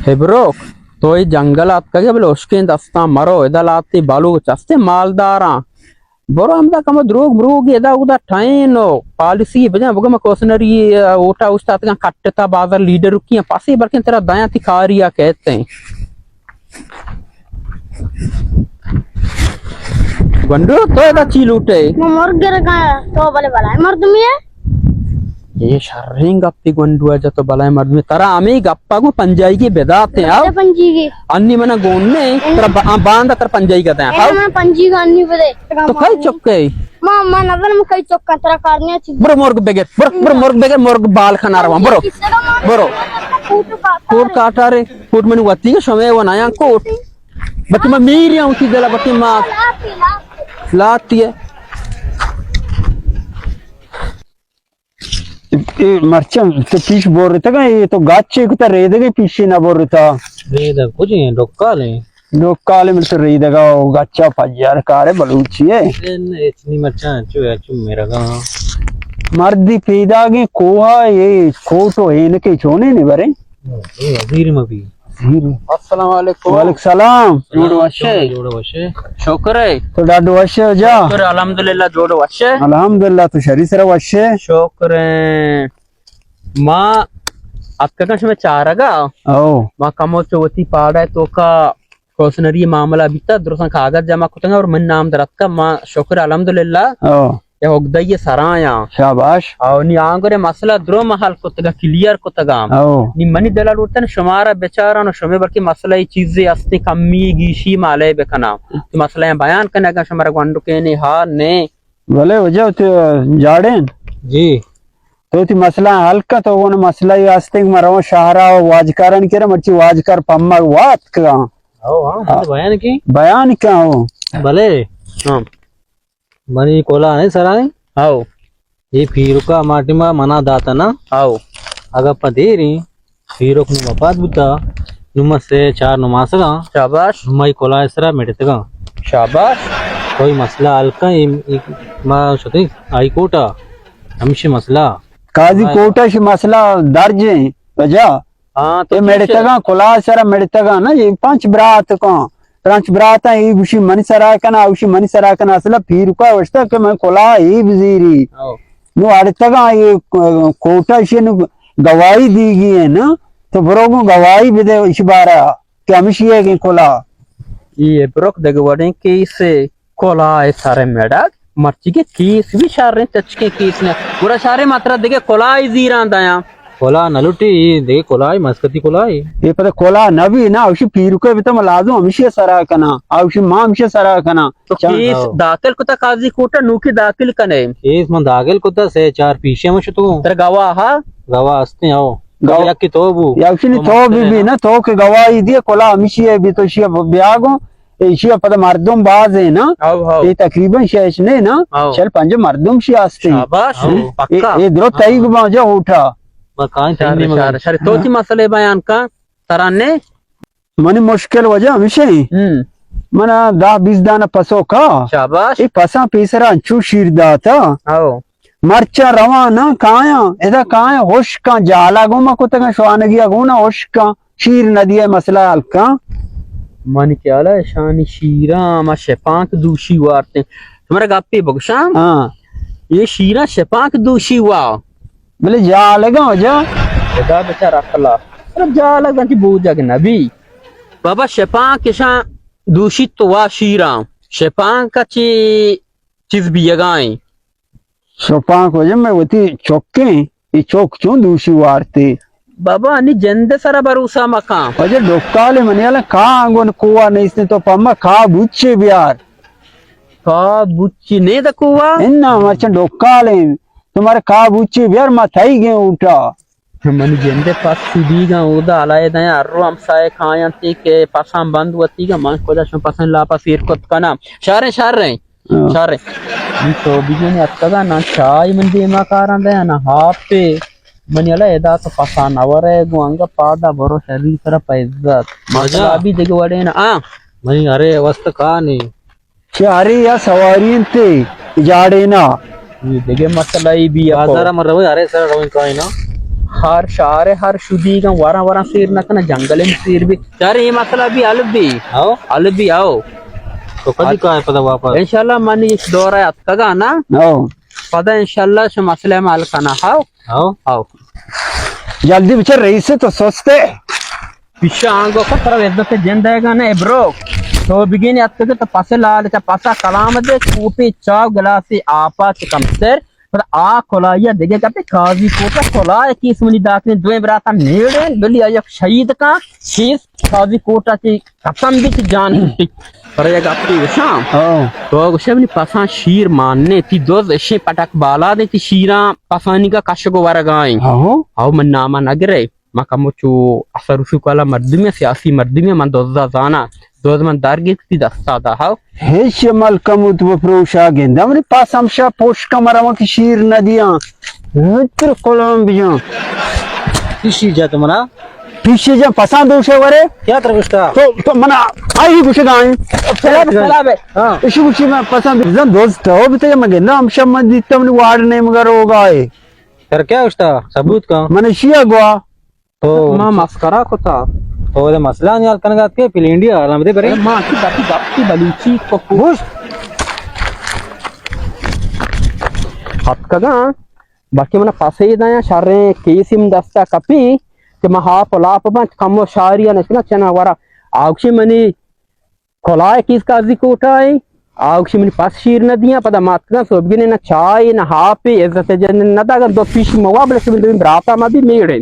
ہبروک، تو اے جنگل ءَ اتکگ ئے، بلے ہشکیں دستاں مرو، ادا لہتے بلوچ ہستیں مالداراں۔ برو ہمدا کمو دروگ مروگ ادا اودا ٹہین و پالیسی بجن، بگو من کوسنری، آ، ووٹا اوشتاتگاں کٹتا بازار لیڈر رکیاں پاسے بلکن ترا دیاں تی کاریا کہتے ہیں۔ گونڈو، تو ادا چی لوٹے؟ من مرگ گرگا، تو بلے بلائیں مردمی ہے۔ اے شریں گپی گونڈو، اجا تو بلائیں مردمی۔ ترا ہمیں گپا گوں پنجائی کے بداتے ہیں، آؤ۔ پنجائی کے۔ انی منا گون نے، ترا با-، آ، باندا ترا پنجائی کا دیں، آؤ۔ من پنجائی کا انی بدے۔ تو کئی چکے؟ ما، ما نظر میں کئی چکا، ترا کارنے چیز۔ برو مرگ بگر، برو، برو مرگ بگر، مرگ بال کھنا رواں، برو۔ برو۔ کوٹ کاٹا رے، کوٹ منی وتی کے شمے و نایاں کوٹ۔ بچے ما میری ہوں سی دلا بچے ما۔ لاتی ہے۔ اے مرچاں تو پیش بورتگا، اے تو گاچے کتا ریدگے پیشے نہ بورتا۔ ریدگ کجے ہیں، ڈکال ہیں۔ ڈکال ہیں، مل تو ریدگا، او گاچا پجار کارے بلوچی ہے۔ اے نہ، اچنی مرچاں، چو، چو میرگا۔ مردی پیداگیں کوہا، اے کوٹو ہینکے چونے نے برے۔ اے وزیر مبی۔ السلام علیکم۔ وعلیکم السلام۔ جوڑ وشے؟ جوڑ وشے۔ شکر ہے۔ تو ڈاڈو وشے ہو جا؟ شکر الحمدللہ جوڑ وشے۔ الحمدللہ تو شری سر وشے۔ شکر ہے۔ ما اتکگاں شمے چارگا۔ او۔ ما کمو چو وتی پاڑا توکا کوسنری معاملہ بیتا، درستاں کاغذ جمع کتگا اور من نام درتکا، ما شکر الحمدللہ۔ او۔ یا ہگدئی سرایاں۔ شاباش۔ او نی آنگرے مسئلہ درو ما حل کتگا، کلیئر کتگا۔ او۔ نی منی دل لوٹن شمارا بچاران و شمے بلکہ مسئلہ ای چیزے ہستے کمی گیشی مالے بکنا۔ تو مسئلہ بیان کنے اگا شمارا گونڈو کینے ہا نے۔ بلے وجہ تو جاڑین۔ جی۔ تو تی مسئلہ حل کا تو وہ مسئلہ یہ ہستے کہ مرو شہرا واجکارن کرا مرچی واجکار پما وات کا۔ او ہاں، ہاں۔ بیان کی؟ بیان کا ہو؟ بلے۔ ہاں۔ منی کولا نے سرائیں؟ ہاؤ۔ اے پیرکا ماٹی ما منا داتا نا؟ ہاؤ۔ اگا پہ دیریں پیرک نو وفات بوتا، نو ما سے چار نماسگاں۔ شاباش۔ نو ما اے کولا سرا مڑتگاں۔ شاباش۔ کوئی مسئلہ حل کن، اے، اے، ما شتیں ہائی کورٹا، ہمشی مسئلہ۔ قاضی کورٹا شی مسئلہ درج ہیں، وجہ؟ ہاں، تو اے چی مڑتگاں، کلاہ سرا مڑتگاں نا، اے پنچ برات کن۔ پنچ براتاں، اے گوشی منی سرا کنا، اوشی منی سرا کنا۔ اصلا پیرکا وشتا کہ من کلاہ اے بزیری۔ ہاں۔ نو اڑتگاں، اے کوٹا شی نو گواہی دیگی ہے نا، تو برو گوں گواہی بدے اش بارا کہ ہمشی ہے کہ کلاہ۔ اے برک دگہ وڑیں کیس ہے۔ کلاہ ءِ سر ءَ مڑگ، مرچی کہ کیس بھی شریں تچکیں کیس نہ۔ گڑا شریں ما ترا دگہ کلاہے زیراں دیاں۔ کلاہ نہ لوٹی، اے دگہ کلاہے، مسکتی کلاہے۔ اے پدا کلاہ نہ بی نا، اوشی پیرکے بتا ما لازم ہمشی سرا کناں، اوشی ما ہمشی سرا کناں۔ تو چا-، کیس ہاں۔ داخل کتا قاضی کورٹ ءَ، نوکی داخل کنے؟ کیس من داخل کتا، سے چار پیشے من شتو۔ ترا گواہ ہا؟ گواہ ہستیں، ہو۔ گواہ۔ یکی تو بو۔ یا اوشی نی تو تو بی مسئلہ بی نا۔ نا، تو کہ گواہی دیے، کلاہ ہمشی ہے بی تو شی بیا گو۔ ایشی ءَ پدا مردم باز ہیں نا؟ How, how. اے تقریباً شش نے نا؟ ہاؤ۔ چل پنجاہ مردم شی ہستے۔ شاباش، ہاں۔ پکا۔ اے، اے درو تئی گما جا اوٹا۔ ما کائیں شر، تئی شر، شر۔ تو ہاں۔ چی مسئلہ بیان کا؟ ترا نے؟ منی مشکل وجہ ہمیشہ ہیں۔ ہم۔ منا دہ بیست دانہ پسو کا۔ شاباش۔ اے پساں پیسرا انچو شیر داتا۔ ہاؤ۔ مرچاں رواناں کایاں، ادا کایاں ہشکاں، جالا گوما کتگاں، شوانگیا گونا ہشکاں، شیر ندیئے مسئلہ حل کاں۔ منی خیالا اشانی شیراں ما شپانک دوشی وارتیں۔ شمارا گپے بگشاں؟ ہاں۔ اے شیراں شپانک دوشی وا۔ بلے جالگاں وجہ؟ ادا بچار عقلا۔ ارے جالگاں تی بوجگ نبی۔ بابا شپانک اشاں دوشی تو وا شیراں۔ شپانک چی چیز بیگائیں۔ شپانک وجہ میں وتی چکیں، اے چک چون دوشی وارتے؟ بابا، انی جند سرا بھروسہ مکاں۔ وجہ ڈکالے منی الان کا انگون کوا نیستیں، تو پما کا بوچے بیار۔ کا بوچی نے دا کوا؟ انا مرچاں ڈکالیں، تو مارا کا بوچے بیار، ما تئی گیں اوٹا۔ منی جندے پس شدیگاں اودا علیحدہ ہر رو ہمسائے کاینت کہ پساں بند وتیگاں، من کجا شما پساں لاپا سیر کت کناں۔ شریں، شریں، ہاں۔ شریں۔ من تو بجن اتکگاں، نہ چائے من دیما کاراں دیا، نہ ہاپے۔ منی علیحدہ تو پساں نہ ورے گوں انگا پادا برو شری طرف عزت۔ مزہ۔ مسئلہ بھی دگہ وڑے نا، آ۔ منی ارے وست کانی۔ چہ ہرے یا سواری انت جاڑینا۔ اے دگہ مسئلہ ای بی اپو۔ بازار ءَ من رویں، ہرے سر رویں کائنا۔ ہر شہر ءَ ہر شدیگاں وراں وراں سیر نہ کناں، جنگل ءَ سیر بی۔ یار، اے مسئلہ بی حل بی۔ ہاؤ۔ حل بی، ہاؤ۔ تو کدی کائے پدا واپس؟ انشاءاللہ من اے دورہ اتکگاں نا۔ ہاؤ۔ پدا انشاءاللہ شما مسئلہ ما حل کناں، ہاؤ؟ ہاؤ۔ ہاؤ۔ جلدی بچار، رئیس تو سستے۔ پیشا آنگو کو ترا عزت جند ہے گا نا، اے برو۔ تو بگین اتکگے تو پس لال چا پسا کلام دے، کوپی چاو گلاسی آپا چکم سر۔ پر آ کلایا دگہ گپے، قاضی کوٹا کلائے کیس منی داتیں، دوئیں براتا میڑیں، بلی آیا شہید کا کیس قاضی کوٹا چی قسم بیت جان بیت۔ پر یک گپے گوشاں۔ ہاں۔ تو گوشے منی پساں شیر ماننے، تی دوز اشیں پٹک بالا دے، تی شیراں پسانی کا کشگ و ورگائیں۔ ہاں۔ او من نامہ نگرے۔ من کمو چو اثر رسوک والا مردمے، سیاسی مردمے، من دزا زاناں۔ دز من در گپتی دستا دا، ہاؤ۔ ہیچ عمل کمو تو بپروشا گندا، منی پاس ہمشا پوش کمر ہم کہ شیر نہ دیاں۔ متر کلام بیاں۔ پیشی جا تو منا۔ پیشی جا پسند دوشے ورے۔ کیا تر گشتا؟ تو، تو منا آئی گوشے گائیں۔ سلام، سلام۔ ہاں۔ اشی گوشی من پسند زن دوست ہو بیتے، من گندا ہمشا من دیتا منی وارڈ نیم گھر ہوگا ہے۔ تر کیا گشتا؟ ثبوت کا؟ من شیا گوا۔ تو ما مسکرا کتا۔ تو دے مسئلہ نیال کنگا ات کے پلینڈی آرام دے برے۔ ما کی دپی دپی بلوچی کو کو۔ گوشت۔ ہتکگاں، باقی منا پسے دایاں، شریں کیسی من دستا کپی، کہ ما ہاپ و لاپ بنت، کمو شاری نشنا چنا ورا۔ آوکشی منی کلائے کیس قاضی کوٹا ایں، آ گوشی منی پس شیر نہ دیاں، پدا ما اتکگاں سوبگینے نہ چائے نہ ہاپے، عزت جن نہ داگاں، دو پیش موا بلے شمے دوئیں براتا ما بی میڑیں۔